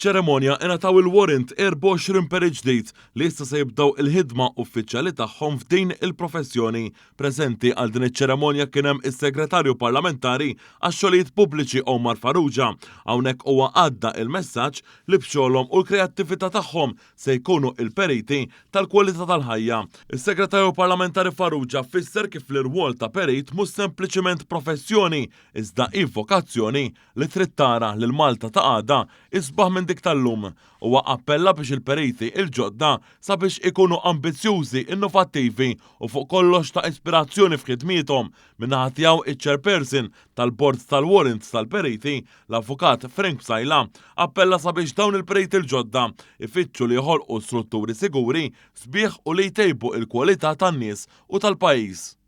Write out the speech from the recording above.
F'ċerimonja ingħataw il-warrant 24 perit ġdid li issa se jibdew il-ħidma uffiċjali tagħhom f'din il-professjoni. Preżenti għal din iċ-ċerimonja kien hemm is-Segretarju Parlamentari għax-Xogħlijiet Pubbliċi Omar Farrugia. Hawnhekk huwa għadda il-messaġġ li b'xogħolhom u l-kreattività tagħhom se jkunu il-periti tal-kwalità tal-ħajja. Is-Segretarju Parlamentari Farrugia fisser kif l-irwol ta' perit mhux sempliċiment professjoni iżda hi vokazzjoni li trid tara lil Malta ta' għada isbaħ minn dik tal-lum. Huwa appella biex il-periti il-ġodda sabiex ikunu ambizzjużi, innovattivi u fuq kollox ta' ispirazzjoni f'ħidmiethom. Min-naħa tiegħu iċ-Chairperson tal-Bord tal-Warrants tal-Periti, l-Avukat Frank Psaila, appella sabiex dawn il-periti l-ġodda ifittxu li joħolqu strutturi siguri, sbieħ u li jtejbu il-kwalità tan-nies u tal-pajjiż.